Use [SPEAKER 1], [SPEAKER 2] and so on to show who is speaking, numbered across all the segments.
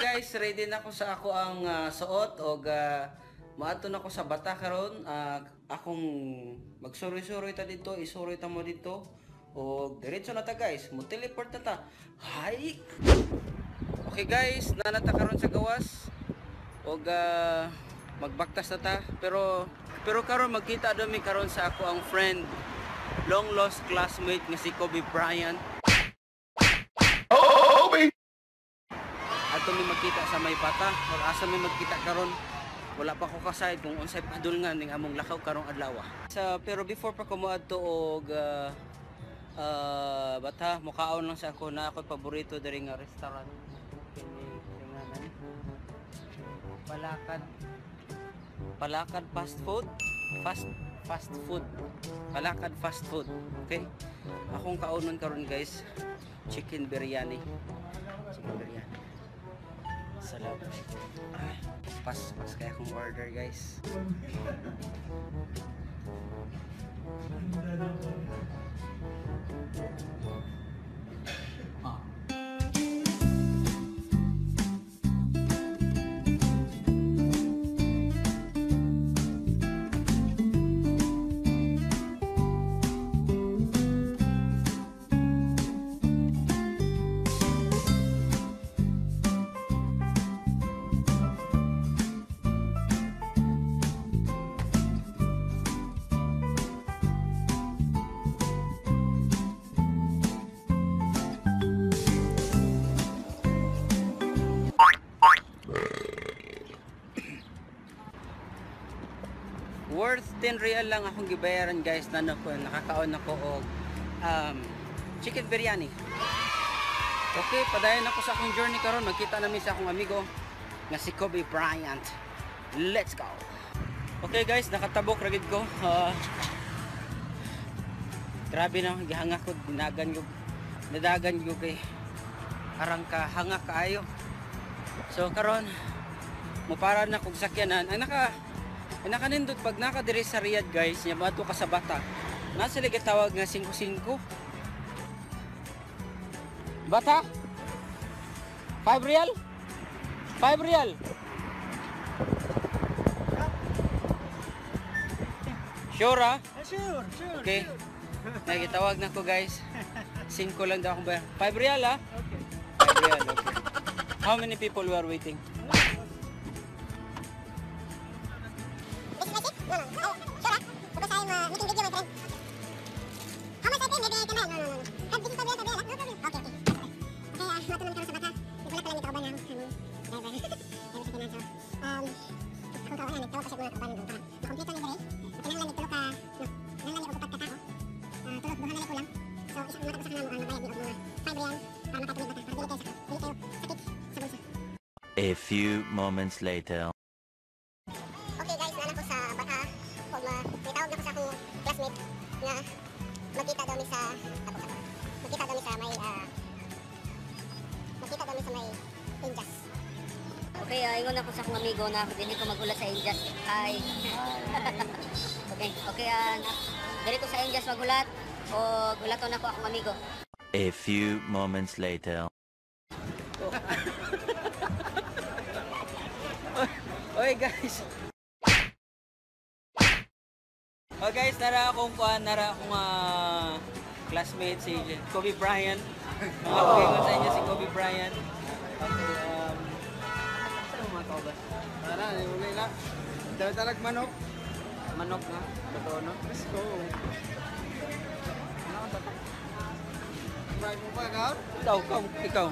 [SPEAKER 1] Guys, ready na ko sa ako ang suot og moadto na ko sa Batha karon. Akong magsuroy-suroy ta dito, isuroy ta mo dito. Og diretso na ta, guys, mo teleport na ta. Hi. Okay guys, naa na ta karon sa gawas. Og magbaktas na ta, pero pero karon magkita daw mi karon sa ako ang friend, long lost classmate nga si Kobe Bryant. Ato mi magkita sa may Batha or asa mi magkita karon, wala pa ko ka-decide kung unsay padulngan ning among lakaw karong adlaw. Sa pero before pa ko moadto og Batha, mukaon lang sa ako na ako'y paborito diri nga restaurant kini ngalan Palakad, Palakad Fast Food, fast fast food, Palakad Fast Food. Okay, akong kaonon karon guys, chicken biryani, chicken biryani. Salamat. Ay, pas pas kaya akong order, guys. Ah. Worth 10 riyal lang akong gibayaran, guys, na ko nakakaon ako og chicken biryani. Okay, padayon ako sa akong journey karon, magkita namin sa akong amigo nga si Kobe Bryant. Let's go. Okay guys, nakatabok ra gid ko. Grabe na gihanga ko, dinagan ko. Nadagan ko kay arang ka hanga kaayo. So karon mopara na kog sakyanan. Ang nakanindot pag naka diri sa Riyadh, guys, nya moadto ka sa Batha. Naa sila gitawag nga 5-5. Batha? 5 riyal? 5 riyal. Sure ah?
[SPEAKER 2] Sure.
[SPEAKER 1] Okay. Nagitawag na ko, guys. 5 lang daw akong bayar. 5 riyal ah?
[SPEAKER 2] Okay.
[SPEAKER 1] 5 riyal, okay. How many people were waiting?
[SPEAKER 3] This is my seat? No. Oh, sure ah? Because I'm making video, my friend. How much I pay? Maybe I can buy. No. This is 5 riyal, 5 riyal, ah? No problem. Okay. Okay, moadto naman karon sa Batha. Nagwala pa lang ni kauban na akong among driver. Driver sa kinan. So, akong kauban, nagtawag ko siya mga kauban para makompleto ni diri. Kinahanglan ni tulo ka, no, kinahanglan ni og upat ka tao. Tulo, duha na lang kulang. So, isa ang matag usa ka namo ang magbayad ni og mga 5 riyal para makatulog Batha. Para dili kayo sakit sa bulsa.
[SPEAKER 4] A few moments later.
[SPEAKER 3] Okay guys, naa na ko sa Batha. Ug ma nitawag na ko sa akong classmate nga magkita daw mi sa tapos ako. Magkita daw mi sa may Injas.
[SPEAKER 5] Okay, ingon ako sa akong amigo na dili ko maghulat sa Injas. Hi. Okay, dili ko sa Injas maghulat o hulaton ako akong amigo.
[SPEAKER 4] A few moments later.
[SPEAKER 1] Oy guys. Oh guys, nara akong kuan, nara akong classmate si Kobe Bryant. Mga pagingon sa inyo si Kobe Bryant. Okay, saan mo mga kauban?
[SPEAKER 2] Tara, uli na. Dami talag manok.
[SPEAKER 1] Manok na, totoo no?
[SPEAKER 2] Let's go.
[SPEAKER 1] Ano ang tatak?
[SPEAKER 2] Try mo pa, Gar?
[SPEAKER 1] Ikaw, ikaw, ikaw.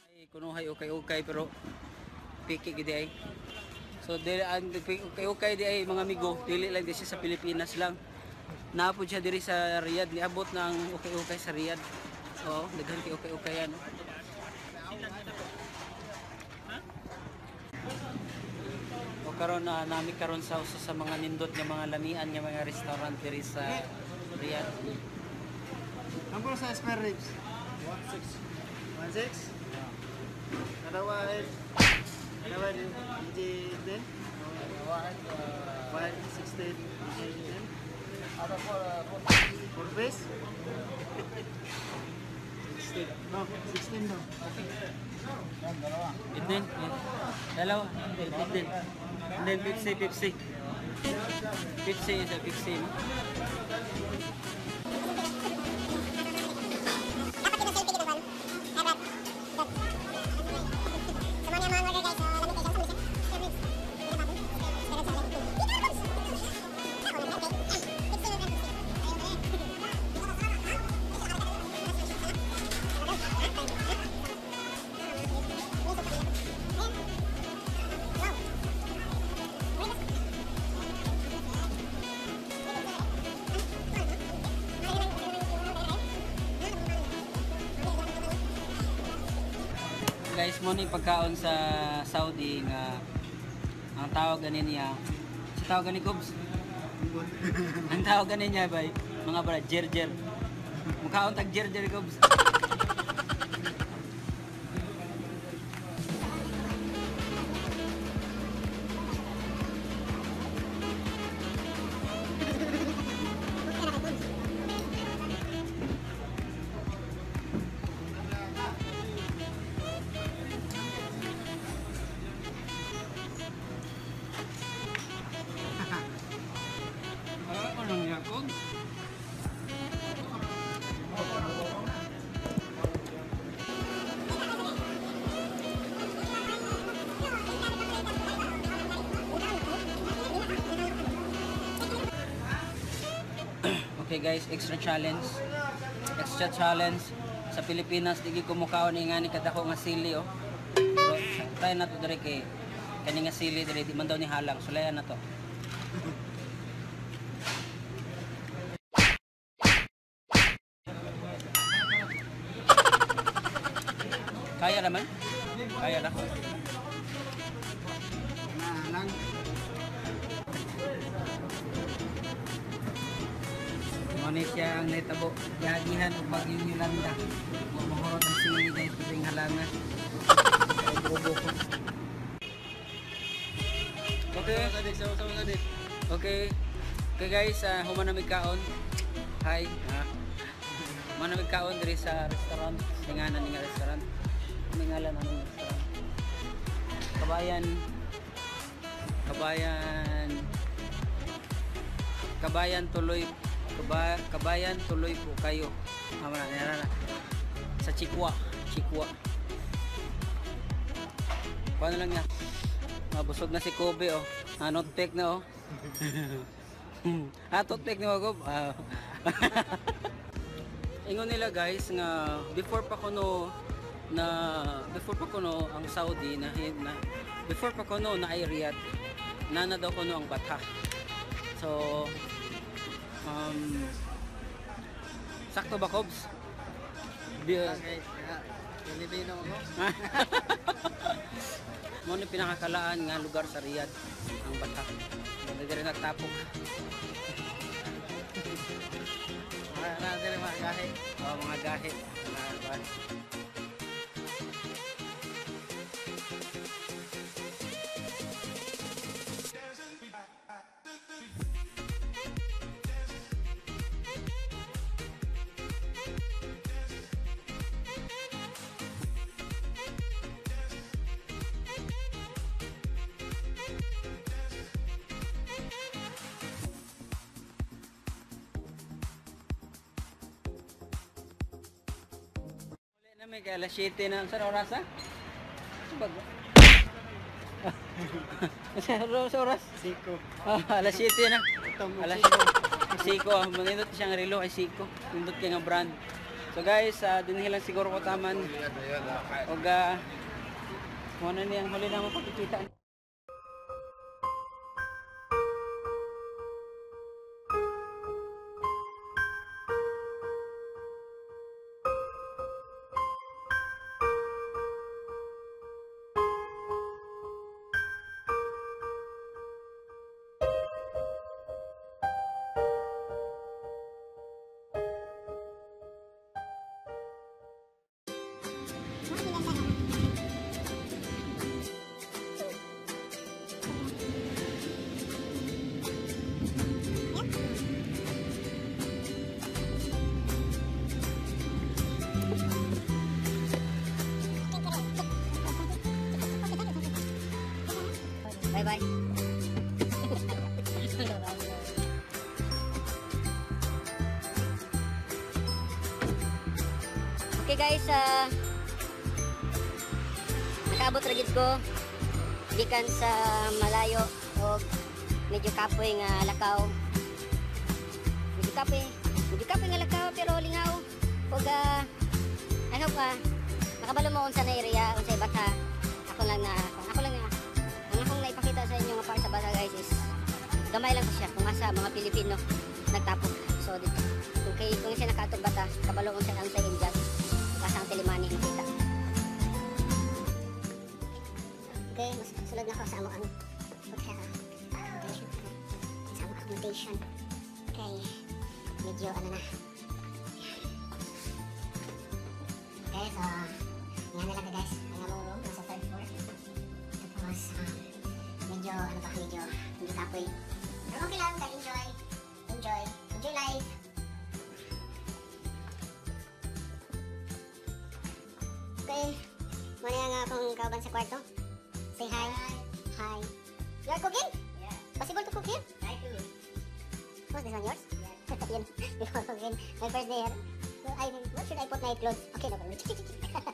[SPEAKER 1] Ay kunuhay ukay-ukay pero piki gid ay. So dili ang ukay-ukay di ay mga amigo, dili lang di siya sa Pilipinas lang. Naapod siya diri sa Riyadh, niabot na ang ukay-ukay sa Riyadh. Oo, daghan kay ukay-ukay ano. O karon na nami karon sa usa sa mga nindot nga mga lamian nga mga restaurant diri sa Riyadh.
[SPEAKER 2] Ang puro sa spare ribs? 1.6. 1.6? Kada wahid. Kada wahid, hindi din? Wahid, 16, hindi din? 4 piece? 16. No, 16 no.
[SPEAKER 1] Itnin, dalawa, itnin. And then Pepsi, Pepsi. Pepsi isa Pepsi no.
[SPEAKER 3] Dapat yun ang selfie kita ba? Dapat. So, mga mga order guys, lamig kayo siya. Spare ribs. Spare ribs.
[SPEAKER 1] Guys, mo ni pagkaon sa Saudi nga ang tawag gani niya, sa tawag gani Cubs. Ang tawag gani niya bay, mga bara jerjer. Mukhaon tag jerjer Cubs. Ano niya Cubs? Okay guys, extra challenge. Extra challenge sa Pilipinas di gyud ko mukaon ni ngani kadako nga sili oh. Pero try na to diri kay kani nga sili diri di man daw ni halang. Sulayan na to. Kaya naman? Kaya na.
[SPEAKER 2] Na lang.
[SPEAKER 1] Muna siya ang naitabo. Gagihan og bagyong Yolanda. Mahurot ang sili guys tuwing halanga. Ubo ko. Okay. Okay. Okay guys, human na mig kaon. Hi. Human na mig kaon diri sa restaurant. Singanan ni nga restaurant. Ano ngalan anong restaurant? Kabayan. Kabayan. Kabayan tuloy. Kabayan tuloy po kayo. Tama na, na. Sa Chikwa. Chikwa. Paano lang niya? Mabusog na si Kobe oh. Toothpick na oh. Toothpick ni Kobe. Ingon nila guys nga before pa kuno na before pa kuno ang Saudi na, na before pa kuno na ay Riyadh. Nana daw kuno ang Batha. So sakto ba Cobs?
[SPEAKER 2] Okay. Pilipino ako.
[SPEAKER 1] Mo ni pinakakalaan nga lugar sa Riyadh ang Batha. Diri nagtapok.
[SPEAKER 2] Mga diri mga gahi.
[SPEAKER 1] Oh, mga gahi. Mga gahi. May kay alas 7 na. Saan oras ha? Bag. Sa oras?
[SPEAKER 2] Siko.
[SPEAKER 1] Alas 7 na.
[SPEAKER 2] Itong
[SPEAKER 1] Alas
[SPEAKER 2] siko.
[SPEAKER 1] Siko. Manindot siyang relo ay Siko. Nindot kay nga brand. So guys, dinhi lang siguro ko taman. Og mo na niyang huli na mo pagkikita.
[SPEAKER 5] Bye bye. Okay guys, nakaabot ra gid ko gikan sa malayo og medyo kapoy nga lakaw. Medyo kapoy nga lakaw pero lingaw. Og I hope makabalo mo unsa na area, unsay Bata. Ako lang na ang akong naipakita sa inyo nga part sa Bata, guys, is gamay lang ko siya kung asa mga Pilipino nagtapok. So dito kung siya nakaatog Bata, kabalo unsa ang sa Indyas, asa ang Telemani makita.
[SPEAKER 3] Okay, mas sulod na ako sa amo ang hotel accommodation. Sa among accommodation. Okay, medyo ano na. Okay, so, nga na lang ka, guys. Ang among room, nasa third floor. Tapos, medyo, ano pa, medyo kapoy. Pero okay lang, kaya enjoy. Enjoy. Enjoy life. Okay, mao na nga akong kauban sa kwarto. Say hi. Hi. You are cooking?
[SPEAKER 5] Yeah.
[SPEAKER 3] Possible to cook here?
[SPEAKER 5] I do.
[SPEAKER 3] What's this one, yours? Yeah. Yun. Before cooking. My first day here. So, what should I put my clothes? Okay, no problem.